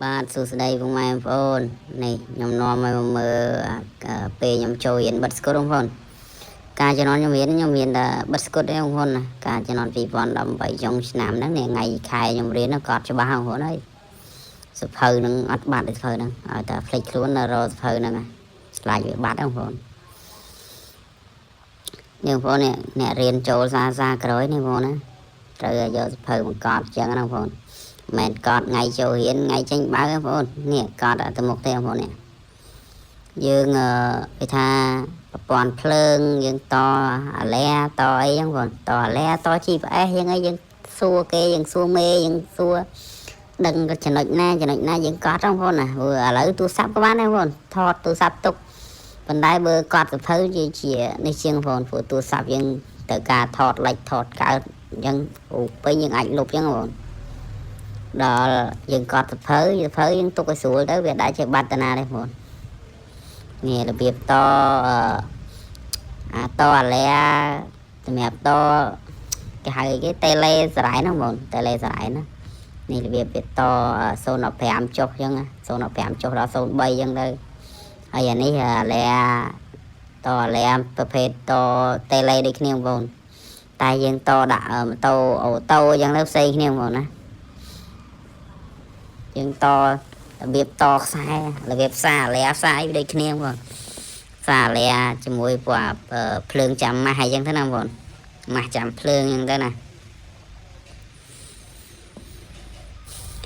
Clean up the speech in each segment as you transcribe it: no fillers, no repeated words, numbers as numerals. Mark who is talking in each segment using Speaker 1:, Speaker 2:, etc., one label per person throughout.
Speaker 1: បាទសួស្តីពុកម៉ែបងប្អូននេះខ្ញុំនាំឲ្យមកមើលពេលខ្ញុំចូលរៀនបិទស្គត់បងប្អូនការជំនាន់ខ្ញុំរៀនខ្ញុំរៀនតែបិទស្គត់ទេបងប្អូនណាការជំនាន់2018ចុងឆ្នាំហ្នឹងនេះថ្ងៃខែខ្ញុំរៀនហ្នឹងក៏អត់ច្បាស់បងប្អូនហើយសភៅហ្នឹងអត់បាត់ទេសភៅហ្នឹងឲ្យតែភ្លេចខ្លួនរកសភៅហ្នឹងខ្លាចវាបាត់បងប្អូននេះបងប្អូននេះអ្នករៀនចូលសាសាក្រោយនេះបងប្អូនណាត្រូវឲ្យយកសភៅបង្កត់អញ្ចឹងណាបងប្អូន មិនកត់ថ្ងៃចូលរៀនថ្ងៃចេញបើកបងប្អូននេះកត់ទៅមុខទេបងប្អូននេះយើងគេថាប្រព័ន្ធភ្លើងយើងតអាឡែតអីហ្នឹងបងតអាឡែត GPS យើងអីយើងសួរគេយើងសួរមេយើងសួរដឹងចំណុចណាចំណុចណាយើងកត់ហ្នឹងបងប្អូនណាព្រោះឥឡូវទូរស័ព្ទក៏បានដែរបងប្អូនថតទូរស័ព្ទទុកប៉ុន្តែបើកត់សភៅជាជានេះជាងបងប្អូនព្រោះទូរស័ព្ទយើងត្រូវការថតលិចថតកើតអញ្ចឹងអូពេញយើងអាចលុបអញ្ចឹងបងប្អូន ដល់យើងកត់សភៅសភៅយើងទុកឲ្យស្រួលទៅវាដាក់ជាបាត់តាណាទេបងនេះរបៀបតអាតអាឡែសម្រាប់តគេហៅគេតេឡេសរ៉ៃហ្នឹងបងតេឡេសរ៉ៃណានេះរបៀបវាត0.15ចុះអញ្ចឹង0.15ចុះដល់0.3អញ្ចឹងទៅហើយអានេះអាឡែតអាឡែប្រភេទតតេឡេដូចគ្នាបងតែយើងតដាក់ម៉ូតូអូតូអញ្ចឹងទៅផ្សេងគ្នាបងណាយើងតរបៀបតខ្សែរបៀបសារលាផ្សាយដូចគ្នាបងសារលាជាមួយពួកភ្លើងចាំម៉ាស់អីចឹងទៅណាបងម៉ាស់ចាំភ្លើងចឹងទៅណា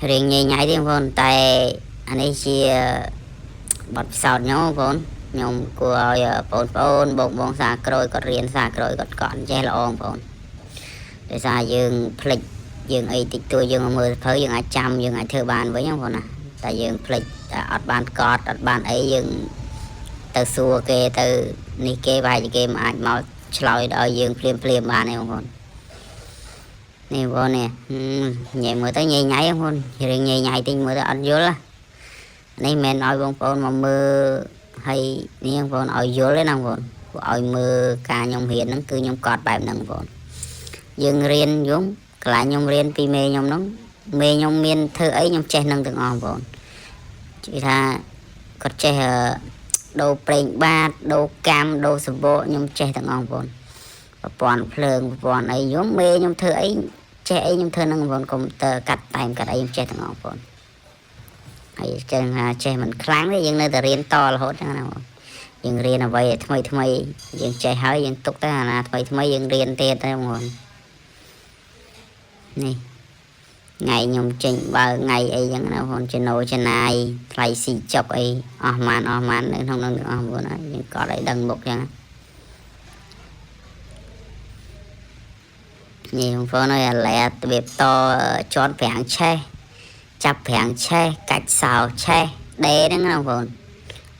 Speaker 1: រៀងញ៉ៃញ៉ៃទេបងតែអានេះជាបទពិសោធន៍ខ្ញុំបងខ្ញុំគួរឲ្យបងប្អូនបងបងសាក្រោយគាត់រៀនសាក្រោយគាត់កត់ចេះល្អបងដោយសារយើងភ្លេចយើងអីតិចតួចយើងមកមើលភៅយើងអាចចាំយើងអាចធ្វើបានវិញបងណាតែយើងភ្លេចតែអត់បានកត់អត់បានអីយើងទៅសួរគេទៅនេះគេប្រហែលជាគេមិនអាចមកឆ្លើយដល់យើងភ្លាមភ្លាមបានទេបងប្អូននេះបងនេះញ៉ែមើលទៅញ៉ៃញ៉ៃបងប្អូនរឿងញ៉ៃញ៉ៃតិចមើលទៅអត់យល់នេះមិនមែនឲ្យបងប្អូនមកមើលហើយនេះបងប្អូនឲ្យយល់ទេណាបងប្អូនឲ្យមើលការខ្ញុំរៀនហ្នឹងគឺខ្ញុំកត់បែបហ្នឹងបងប្អូនយើងរៀនយំកន្លែងខ្ញុំរៀនពីមេខ្ញុំហ្នឹងមេខ្ញុំមានធ្វើអីខ្ញុំចេះនឹងទាំងអស់បងប្អូនគឺថាគាត់ចេះដូរប្រេងបាតដូរកាំដូរសបកខ្ញុំចេះទាំងអស់បងប្អូនប្រព័ន្ធភ្លើងប្រព័ន្ធអីខ្ញុំមេខ្ញុំធ្វើអីចេះអីខ្ញុំធ្វើនឹងបងប្អូនកុំព្យូទ័រកាត់តែមកាត់អីខ្ញុំចេះទាំងអស់បងប្អូនហើយចេះថាចេះមិនខ្លាំងទេយើងនៅតែរៀនតរហូតចឹងណាបងយើងរៀនអ្វីថ្មីថ្មីយើងចេះហើយយើងទុកទៅអាណាថ្មីថ្មីយើងរៀនទៀតទៅបងប្អូននេះថ្ងៃខ្ញុំចេញបើថ្ងៃអីចឹងណាបងប្អូនចំណូលចំណាយថ្លៃស៊ីចុកអីអស់ម៉ានអស់ម៉ាននៅក្នុងនឹងទាំងអស់បងប្អូនហើយយើងកត់ឲ្យដឹងមុខចឹងនេះបងប្អូនអើយអាឡែរបៀបតជាន់ប្រាំងឆេះចាប់ប្រាំងឆេះកាច់សោឆេះដេហ្នឹងណាបងប្អូន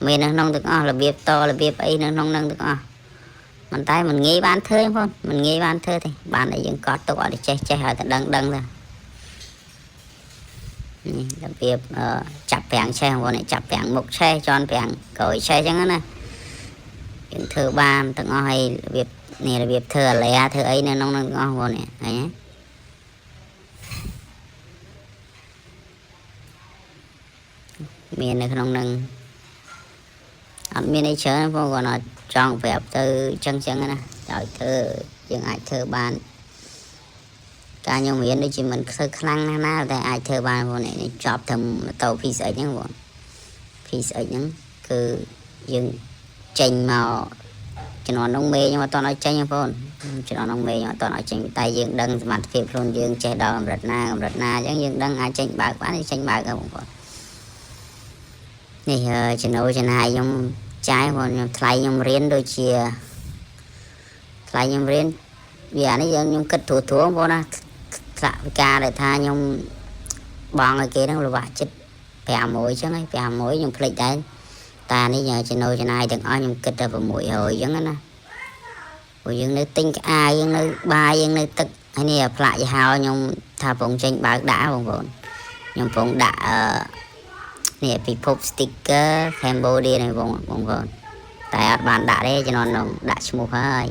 Speaker 1: មាននៅក្នុងទាំងអស់របៀបតរបៀបអីនៅក្នុងនឹងទាំងអស់មិនតែមិនងាយបានធ្វើបងប្អូនមិនងាយបានធ្វើទេបានតែយើងកត់ទុកឲ្យចេះចេះឲ្យតែដឹងដឹងទៅនេះរបៀបចាប់ប្រាំងឆេះបងប្អូនចាប់ប្រាំងមុខឆេះជាន់ប្រាំងក្រោយឆេះចឹងណាយើងធ្វើបានទាំងអស់ហើយរបៀបនេះរបៀបធ្វើអាឡែធ្វើអីនៅក្នុងនឹងទាំងអស់បងប្អូននេះឃើញទេមាននៅក្នុងនឹងអត់មានអីច្រើនបងគាត់ចង់ប្រាប់ទៅចឹងចឹងណាឲ្យធ្វើយើងអាចធ្វើបានការខ្ញុំរៀនដូចជាមិនធ្វើខ្លាំងណាស់ណាតែអាចធ្វើបានបងនេះចប់ត្រឹមម៉ូតូ PCX ហ្នឹងបង PCX ហ្នឹងគឺយើងចេញមកជំនាន់នោះមេខ្ញុំអត់តឲ្យចេញបងប្អូនជំនាន់នោះមេខ្ញុំអត់តឲ្យចេញតែយើងដឹងសមត្ថភាពខ្លួនយើងចេះដល់កម្រិតណាកម្រិតណាអញ្ចឹងយើងដឹងអាចចេញបើកបានចេញបើកបងប្អូននេះចំណូលចំណាយខ្ញុំចាយបងខ្ញុំថ្លៃខ្ញុំរៀនដូចជាថ្លៃខ្ញុំរៀនវាអានេះយើងខ្ញុំគិតត្រួសត្រួសបងប្អូនណាថ្នាក់វិការដែលថាខ្ញុំបងឲ្យគេហ្នឹងលបាក់ចិត្ត500អញ្ចឹងហើយ500ខ្ញុំភ្លេចដែរតានេះចំណូលចំណាយទាំងអស់ខ្ញុំគិតតែ600អញ្ចឹងណាព្រោះយើងនៅទិញក្អាយយើងនៅបាយយើងនៅទឹកហើយនេះផ្លាកយីហោខ្ញុំថាប្រងចេញបើកដាក់បងប្អូនខ្ញុំប្រងដាក់នេះពិភព sticker Cambodia នេះបងបងប្អូនតែអត់បានដាក់ទេជំនាន់នោះដាក់ឈ្មោះហើយ